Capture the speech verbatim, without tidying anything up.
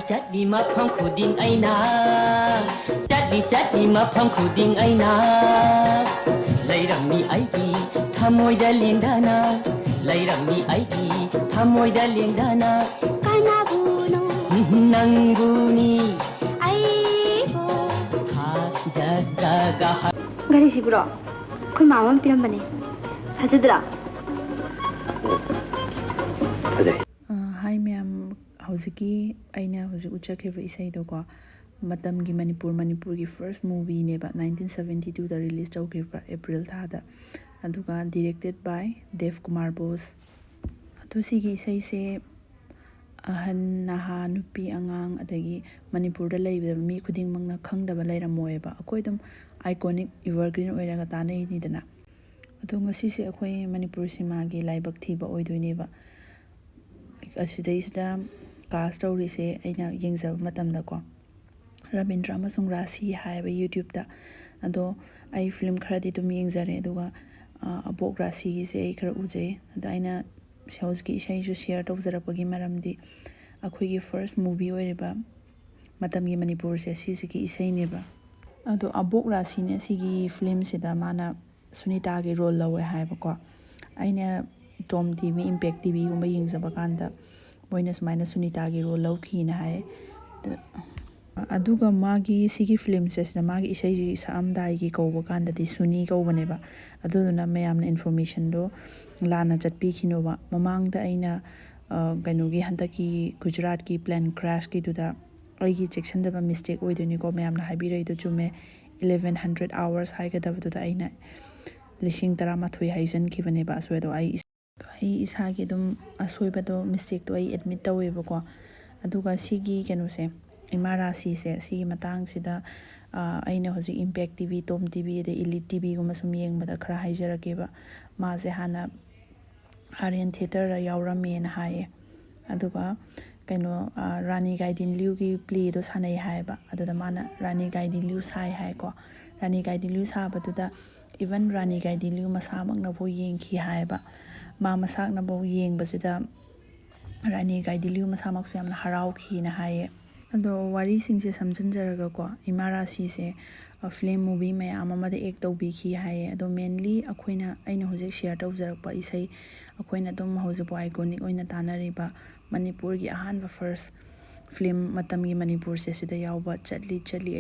ꯆꯠꯂꯤ ꯃꯐꯝ ꯈꯨꯗꯤꯡ ꯑꯩꯅ, ꯆꯠꯂꯤ ꯆꯠꯂꯤ ꯃꯐꯝ ꯈꯨꯗꯤꯡ ꯑꯩꯅ, ꯂꯩꯔꯝꯃꯤ ꯑꯩꯒꯤ ꯊꯃꯣꯏꯗ ꯂꯦꯡꯗꯅ, ꯂꯩꯔꯝꯃꯤ ꯑꯩꯒꯤ ꯊꯃꯣꯏꯗ ꯂꯦꯡꯗꯅ꯫ ꯀꯅꯥꯕꯨꯅꯣ? ꯅꯪꯕꯨꯅꯤ꯫ ꯑꯩꯕꯨ꯫ ꯊꯥꯖꯗ꯭ꯔꯒ ꯍ- ꯘꯔꯤꯁꯤꯕꯨꯔꯣ? ꯑꯩꯈꯣꯏ ꯃꯥ ꯑꯃ ꯄꯤꯔꯝꯕꯅꯦ꯫ ꯐꯖꯗ꯭ꯔꯥ? ꯐꯖꯩ꯫ ꯍꯥꯏ ꯃꯌꯥꯝ, ꯍꯧꯖꯤꯛꯀꯤ ꯑꯩꯅ ꯍꯧꯖꯤꯛ ꯎꯠꯆꯈ꯭ꯔꯤꯕ ꯏꯁꯩꯗꯣꯀꯣ, ꯃꯇꯝꯒꯤ ꯃꯅꯤꯄꯨꯔ, ꯃꯅꯤꯄꯨꯔꯒꯤ first movieꯅꯦꯕ, nineteen seventy twoꯗ release ꯇꯧꯈꯤꯕ April ꯊꯥꯗ꯫ ꯑꯗꯨꯒ directed by Dev Kumar Bose꯫ ꯑꯗꯣ ꯁꯤꯒꯤ ꯏꯁꯩꯁꯦ ꯑꯍꯟ, ꯅꯍꯥ, ꯅꯨꯄꯤ, ꯑꯉꯥꯡ, ꯑꯗꯒꯤ ꯃꯅꯤꯄꯨꯔꯗ ꯂꯩꯕ ꯃꯤ ꯈꯨꯗꯤꯡꯃꯛꯅ ꯈꯪꯗꯕ ꯂꯩꯔꯝꯃꯣꯏꯕ꯫ ꯑꯩꯈꯣꯏ ꯑꯗꯨꯝ iconic, evergreen ꯑꯣꯏꯔꯒ ꯇꯥꯅꯩꯅꯤꯗꯅ꯫ ꯑꯗꯣ ꯉꯁꯤꯁꯦ ꯑꯩꯈꯣꯏ ꯃꯅꯤꯄꯨꯔ ꯁꯤꯃꯥꯒꯤ ꯂꯥꯏꯕꯛ ꯊꯤꯕ ꯑꯣꯏꯗꯣꯏꯅꯦꯕ꯫ ꯑꯁꯤꯗꯩꯁꯤꯗ cast ꯇꯧꯔꯤꯁꯦ ꯑꯩꯅ ꯌꯦꯡꯖꯕ ꯃꯇꯝꯗꯀꯣ, ꯔꯕꯤꯟꯗ꯭ꯔ ꯑꯃꯁꯨꯡ ꯔꯥꯁꯤ ꯍꯥꯏꯌꯦꯕ YouTubeꯇ꯫ ꯑꯗꯣ ꯑꯩ film ꯈꯔꯗꯤ ꯑꯗꯨꯝ ꯌꯦꯡꯖꯔꯦ, ꯑꯗꯨꯒ, ꯑ, ꯑꯕꯣꯛ ꯔꯥꯁꯤꯒꯤꯁꯦ ꯑꯩ ꯈꯔ ꯎꯖꯩ꯫ ꯑꯗ ꯑꯩꯅ ꯍꯧꯖꯤꯛꯀꯤ ꯏꯁꯩꯁꯨ share ꯇꯧꯖꯔꯛꯄꯒꯤ ꯃꯔꯝꯗꯤ ꯑꯩꯈꯣꯏꯒꯤ first movie ꯑꯣꯏꯔꯤꯕ ꯃꯇꯝꯒꯤ ꯃꯅꯤꯄꯨꯔꯁꯦ ꯁꯤꯁꯤꯒꯤ ꯏꯁꯩꯅꯦꯕ꯫ ꯑꯗꯣ ꯑꯕꯣꯛ ꯔꯥꯁꯤꯅꯦ ꯁꯤꯒꯤ filmꯁꯤꯗ ꯃꯥꯅ ꯁꯨꯅꯤꯇꯥꯒꯤ role ꯂꯧꯋꯦ ꯍꯥꯏꯕꯀꯣ꯫ ꯑꯩꯅ Tom TV, Impact TVꯒꯨꯝꯕ ꯌꯦꯡꯖꯕ ꯀꯥꯟꯗ ꯃꯣꯏꯅ ꯁꯨꯃꯥꯏꯅ ꯁꯨꯅꯤꯇꯥꯒꯤ role ꯂꯧꯈꯤꯅ ꯍꯥꯏ꯫ ꯑꯗ-, ꯑꯗꯨꯒ ꯃꯥꯒꯤ ꯁꯤꯒꯤ filmꯁꯦ ꯁꯤꯗ ꯃꯥꯒꯤ ꯏꯁꯩꯁꯤ ꯁꯛꯑꯝꯗꯥꯏꯒꯤ ꯀꯧꯕ ꯀꯥꯟꯗꯗꯤ ꯁꯨꯅꯤ ꯀꯧꯕꯅꯦꯕ꯫ ꯑꯗꯨꯗꯨꯅ ꯃꯌꯥꯝꯅ informationꯗꯣ ꯂꯥꯟꯅ ꯆꯠꯄꯤꯈꯤꯅꯣꯕ꯫ ꯃꯃꯥꯡꯗ ꯑꯩꯅ, ꯑ, ꯀꯩꯅꯣꯒꯤ ꯍꯟꯗꯛꯀꯤ ꯒꯨꯖꯔꯥꯠꯀꯤ plane crashꯀꯤꯗꯨꯗ ꯑꯩꯒꯤ ꯆꯦꯛꯁꯤꯟꯗꯕ mistake ꯑꯣꯏꯗꯣꯏꯅꯤꯀꯣ, ꯃꯌꯥꯝꯅ ꯍꯥꯏꯕꯤꯔꯛꯏꯗꯣ ꯆꯨꯝꯃꯦ꯫ Eleven hundred hours ꯍꯥꯏꯒꯗꯕꯗꯨꯗ ꯑꯩꯅ ꯂꯤꯁꯤꯡ ꯇꯔꯥꯃꯥꯊꯣꯏ ꯍꯥꯏꯖꯟꯈꯤꯕꯅꯦꯕ ꯑꯁꯣꯏꯗꯣ꯫ ꯑꯩ ꯏꯁ-, ꯑꯩ ꯏꯁꯥꯒꯤ ꯑꯗꯨꯝ ꯑꯁꯣꯏꯕꯗꯣ, mistakeꯇꯣ ꯑꯩ admit ꯇꯧꯋꯦꯕꯀꯣ꯫ ꯑꯗꯨꯒ ꯁꯤꯒꯤ ꯀꯩꯅꯣꯁꯦ, ꯏꯃꯥ ꯔꯥꯁꯤꯁꯦ, ꯁꯤꯒꯤ ꯃꯇꯥꯡꯁꯤꯗ, ꯑ, ꯑꯩꯅ ꯍꯧꯖꯤꯛ Impact TV, Tom TV, ꯑꯗꯩ Elite TVꯒꯨꯝꯕ ꯁꯨꯝ ꯌꯦꯡꯕꯗ ꯈꯔ ꯍꯥꯏꯖꯔꯛꯀꯦꯕ꯫ ꯃꯥꯁꯦ ꯍꯥꯟꯅ Aryan Theatreꯗ ꯌꯥꯎꯔꯝꯃꯦꯅ ꯍꯥꯏꯌꯦ꯫ ꯑꯗꯨꯒ ꯀꯩꯅꯣ, ꯑ, ꯔꯥꯅꯤ ꯒꯥꯏꯗꯤꯟꯂꯤꯌꯨꯒꯤ playꯗꯣ ꯁꯥꯟꯅꯩ ꯍꯥꯏꯌꯦꯕ꯫ ꯑꯗꯨꯗ ꯃꯥꯅ ꯔꯥꯅꯤ ꯒꯥꯏꯗꯤꯟꯂꯤꯌꯨ ꯁꯥꯏ ꯍꯥꯏꯀꯣ꯫ ꯔꯥꯅꯤ ꯒꯥꯏꯗꯤꯟꯂꯤꯌꯨ ꯁꯥꯕꯗꯨꯗ even ꯔꯥꯅꯤ ꯒꯥꯏꯗꯤꯟꯂꯤꯌꯨ ꯃꯁꯥꯃꯛꯅꯐꯥꯎ ꯌꯦꯡꯈꯤ ꯍꯥꯏꯌꯦꯕ꯫ ꯃꯥ ꯃꯁꯥꯅꯐꯥꯎ ꯌꯦꯡꯕꯁꯤꯗ ꯔꯥꯅꯤ ꯒꯥꯏꯗꯤꯟꯂꯤꯌꯨ ꯃꯁꯥꯃꯛꯁꯨ ꯌꯥꯝꯅ ꯍꯔꯥꯎꯈꯤꯅ ꯍꯥꯏꯌꯦ꯫ ꯑꯗꯣ ꯋꯥꯔꯤꯁꯤꯡꯁꯦ ꯁꯝꯖꯤꯟꯖꯔꯒꯀꯣ, ꯏꯃꯥ ꯔꯥꯁꯤꯁꯦ ꯐꯤꯂꯝ ꯃꯨꯚꯤ ꯃꯌꯥꯝ ꯑꯃꯗ ꯑꯦꯛ ꯇꯧꯕꯤꯈꯤ ꯍꯥꯏꯌꯦ꯫ ꯑꯗꯣ ꯃꯦꯟꯂꯤ ꯑꯩꯈꯣꯏꯅ, ꯑꯩꯅ ꯍꯧꯖꯤꯛ ꯁꯤꯌꯔ ꯇꯧꯖꯔꯛꯄ ꯏꯁꯩ, ꯑꯩꯈꯣꯏꯅ ꯑꯗꯨꯝ ꯍꯧꯖꯤꯛꯐꯥꯎ ꯑꯥꯏꯀꯣꯅꯤꯛ ꯑꯣꯏꯅ ꯇꯥꯅꯔꯤꯕ ꯃꯅꯤꯄꯨꯔꯒꯤ ꯑꯍꯥꯟꯕ ꯐꯥꯔꯁ ꯐꯤꯂꯝ ꯃꯇꯝꯒꯤ ꯃꯅꯤꯄꯨꯔꯁꯦ, ꯁꯤꯗ ꯌꯥꯎꯕ ꯆꯠꯂꯤ ꯆꯠꯂꯤ